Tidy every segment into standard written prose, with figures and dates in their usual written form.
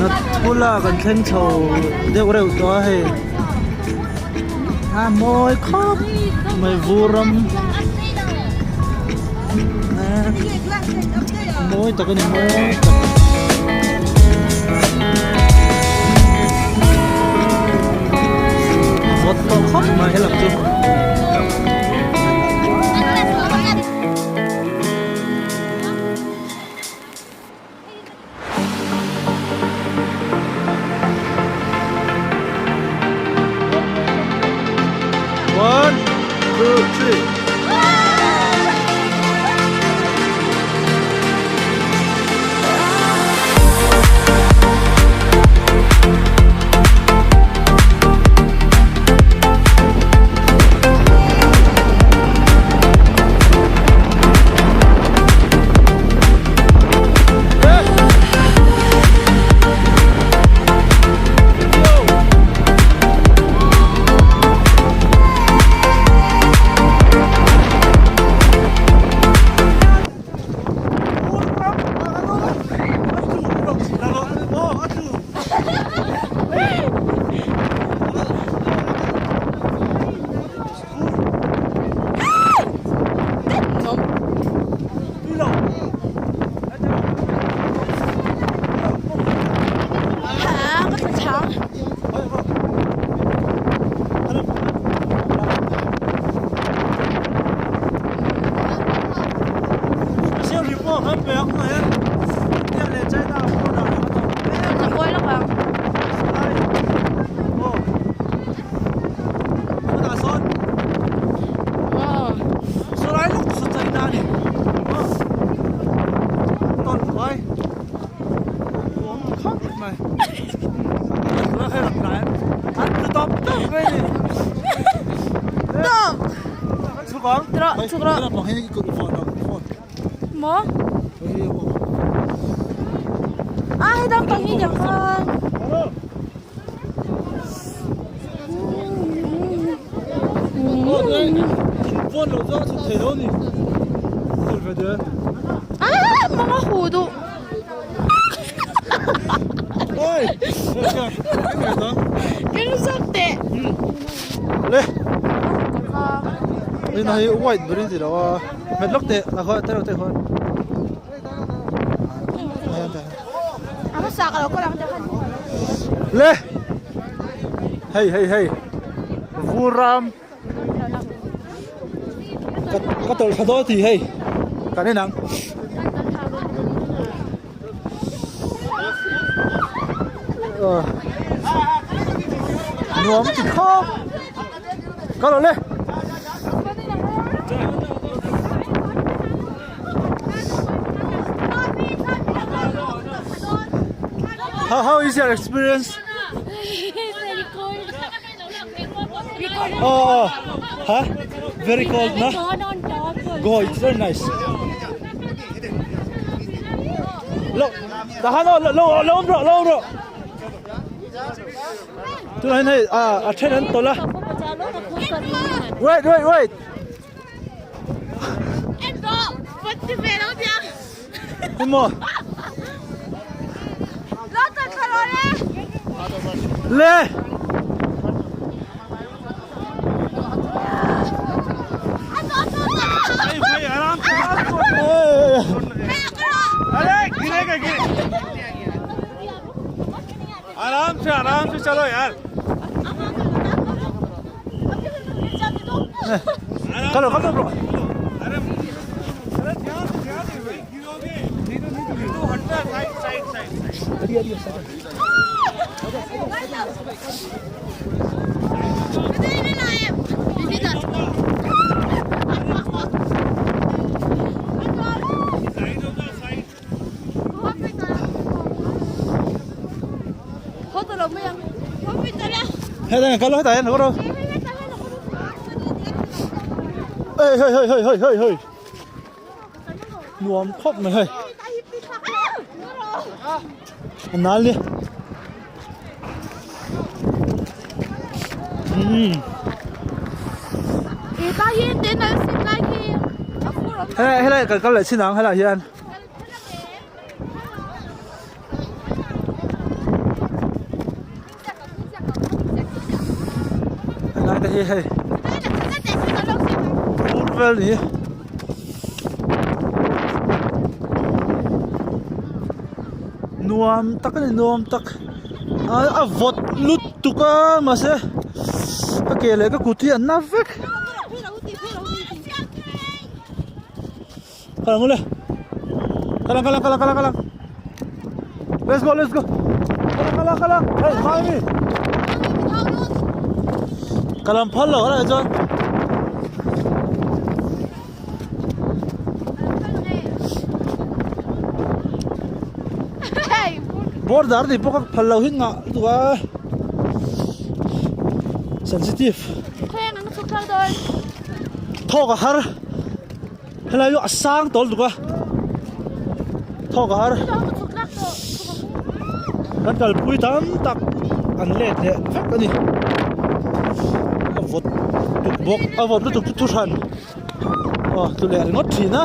Nathula kan thleng chho deuh reuh tawh a hei a mawi khawp mai vur ram mawi tak a ni mawi tak. Vawt tawh khawp mai helam chu. One, two, three. Maw? A hei dang pang hi dang khan. Ah, mga hudo. Kan sak te. Le. Ina hi white berin ti lo a. Met lok te a kho te lo te khon. Ama sak lo ko lang te khan. Le. Hey hey hey. Vuram. Ka tawlh thla dawn ti hei kan en ang. Nuam ti khawp ka lo le. How, how is your experience? Oh, oh, huh? Very cold, no? Go, it's very nice. Lo, tahan lo, lo, lo, lo, lo, lo. Tunah hian hei ah a then an tawlh a. Wait, wait, wait. Emaw. Le. आराम से आराम से चलो यार Kalo kalo bro. अरे अरे ध्यान से ध्यान से भाई गिरोगे नहीं तो नहीं तो हटना side side side side होगा side Hetah kalo hetah hian ro. Ê hei hei hei hei hei hei. Nuam khawp mai hei. A nal nia. Umm. Helai helai kan kal leh chin ang helai hian. te hi hei vur vel ni. Nuam tak a ni nuam tak a vawt lutuk a mahse ka ke leh ka kut hi an na vek. Kal ang ule kal ang kal ang kal ang kal ang kal ang let's go let's go kal ang kal ang kal ang hey hmai mi kal ang phal lo alai chuan border ni pawh ka phal lo hi ngah lutuk a sensitive thawk a har. Helai chu a sang tawl tuk a thawk a har kan kalpui tam tak an let leh vek a ni a vawt tuk bawk a vawt lutuk chu thu hran aw tlu leh ringawt thin a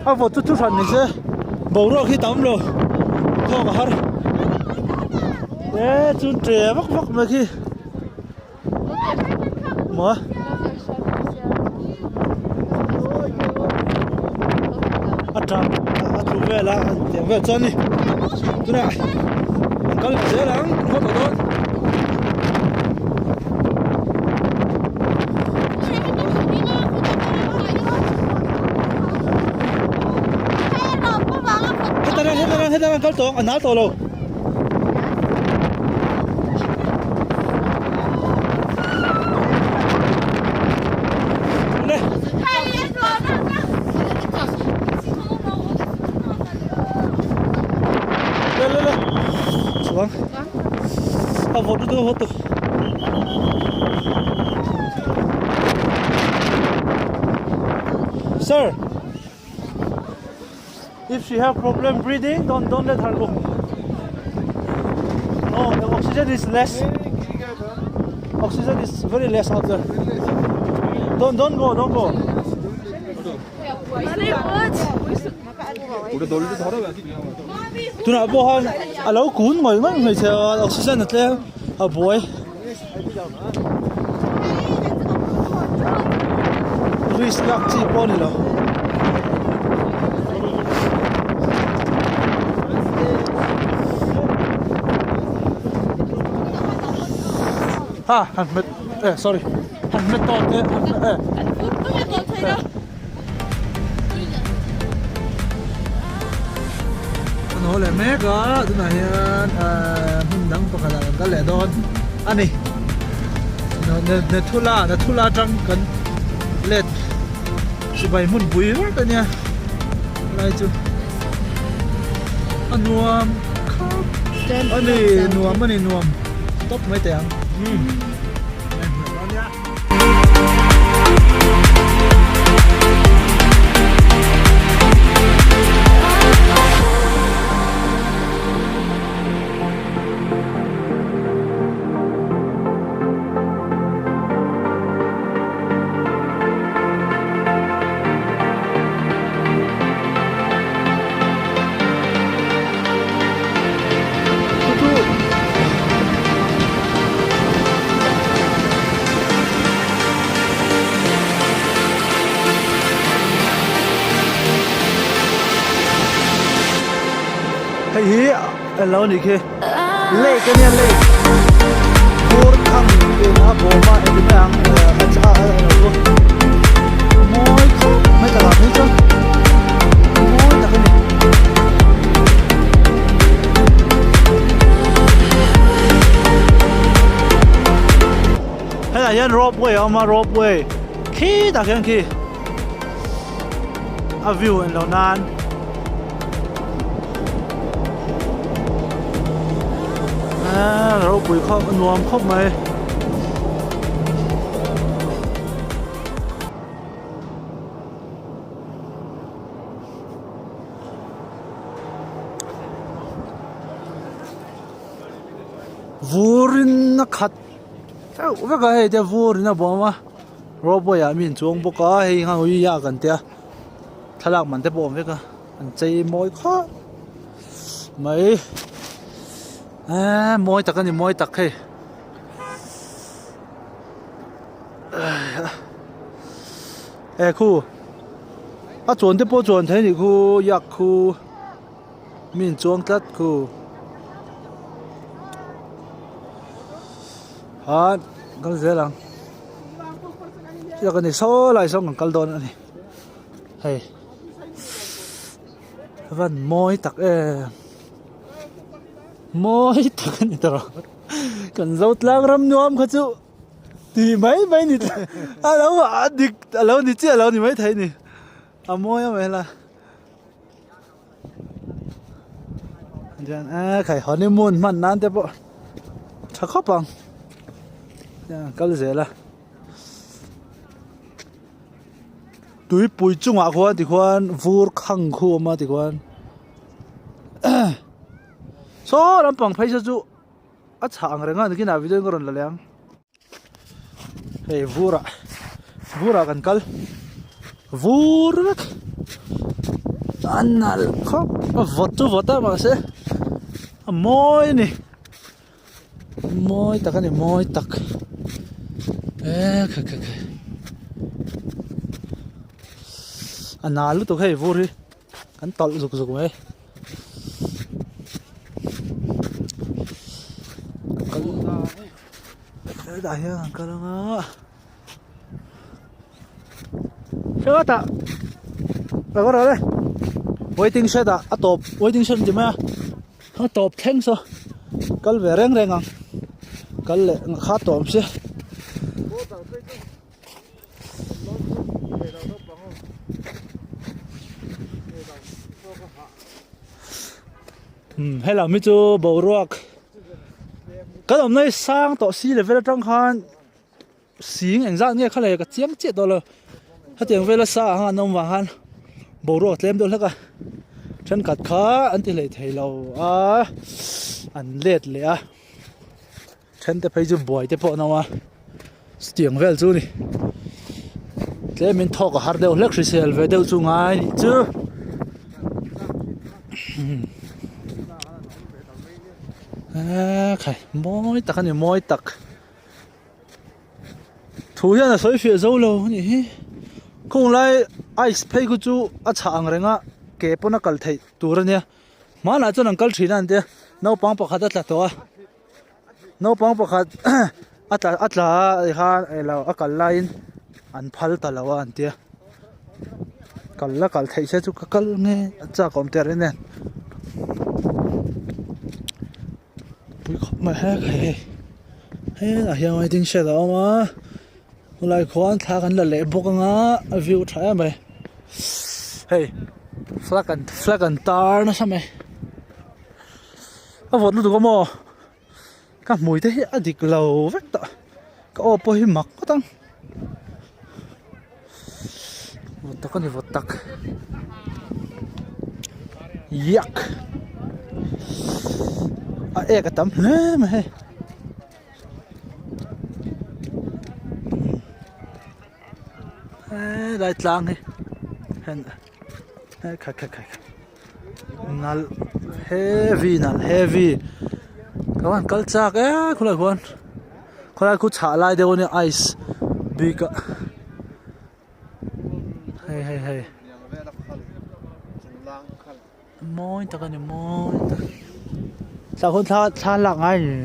a vawt chu thu hran ni se boruak hi tam lo thawk a har e chun ṭe vak vak mai khi. Maw? A tap a tlu vel a tiang vel chuan ni tunah an kal leh zel ang an haw tawh dawn. Heta rang heta rang heta rang kal tawh ang a nal tawh lo. Chuang a vawt lutuk a vawt tuk Sir If she have problem breathing, don't don't let her go. No, the oxygen is less. Oxygen is very less out there. Don't don't go, don't go. Tunah pawh khan a lo kun ngawih ngawih hmeichhe a oxygen a tlem a buai. Risk lak chi pawh a ni lo. Ha han hmet eh sorry han hmet tawh teh han hmet eh. An haw leh mek a tunah hian ahh hmun dang pakhat ah kan kal leh dawn a ni Nathula Nathula atang kan let sipai hmun pui vek a nia helai chu a nuam khawp a ni nuam a ni nuam tawp mai teh ang. Hei hi a lo nih khi lake a nia lake bur thang in a bawm a engtin ang a a a lo mawi khawp mai takah phei chuan mawi tak a ni. Hetah hian rope way a awm a rope way khi tak hian khi a view en loh nan aaa ropui khawp a nuam khawp mai. Vurin a khat deuh vek a hei te vurin a bawm a ropeway ah mi an chuang bawk a hei khan ui a kan tia thlalak man te pawh a awm vek a an chei mawi khawp mai eee mawi tak a ni mawi tak hei. E khu a chuan te pawh chuan thei a nih khu yak khu mi in chuang tlat khu ah kal zel ang yak a ni saw lai sawn kan kal dawn a ni hei a van mawi tak em mawi tak a ni tawh kan zo tlang ram nuam kha chu. Tih mai mai ni a lo a dik a lo ni chiah a lo ni mai thei ni a mawi a mai la chuan e khai honeymoon hman nan te pawh tha khawp ang kal zel a tuipui chungah khuan tikhuan vur khang khu a awm a tikhuan saw lampang phei saw chu. A chhah ang reng a nikin ah video in ka rawn la leh ang hei vur ah vur ah kan kal vur vek a nalh khawp a vawt chu vawt a mahse a mawi a ni mawi tak a ni mawi tak e kha kha kha a nal lutuk hei vur hi kan tawlh zuk zuk mai. Hetah hian an kal anga hetah ka va rawh le waiting shed ah a tawp waiting shed an ti mai a a tawp thleng saw kal ve reng reng ang kal leh kha tawp si. Umm he lam hi chu boruak kan awmna hi sang tawh si level atang khan sing engzat nge kha le ka chiang chiah tawh lo hetiang vela sa ang an awm vang khan boruak tlem deuh hlek a thenkhat kha an ti hlei thei lo a an let leh a. Then te phei chu buai te pawh an awm a chutiang vel chu a ni tlem in thawk a har deuh hlek hrisel ve deuh chu ngai anih chu eee khai mawi tak a ni mawi tak thu hian a sawi fiah zo lo a nih hi khung lai ice phei khu chu a chhah ang reng a ke pawn a kal theih tur a nia hmanah chuan an kal thin a an tia naupang pakhat a tla tawh a. Naupang pakhat a tla a tla a khan eng lo a kal laiin an phal ta lo a an tia kal la kal theih se chu ka kal nge a chak awm teh reng nen pui khawp mai he hei helaiah hian waiting shed a awm a helai khuan thla kan la leh bawk anga a view tha em mai hei flag an flag an tar nasa mai. A vawt lutuk a maw ka hmui te hi a dik lo vek tawh ka aw pawh hi mak ngawt ang vawt tak a ni vawt tak yak a ek a tam hle mai hei. Helai tlang hi kha kha kha. Nalh heavy nalh heavy ka van kal chak e khulai khuan khulai khu chhah lai deuh ania ice bik a hei hei hei mawi tak ani mawi tak tah khuan thla thla lak ngai ani.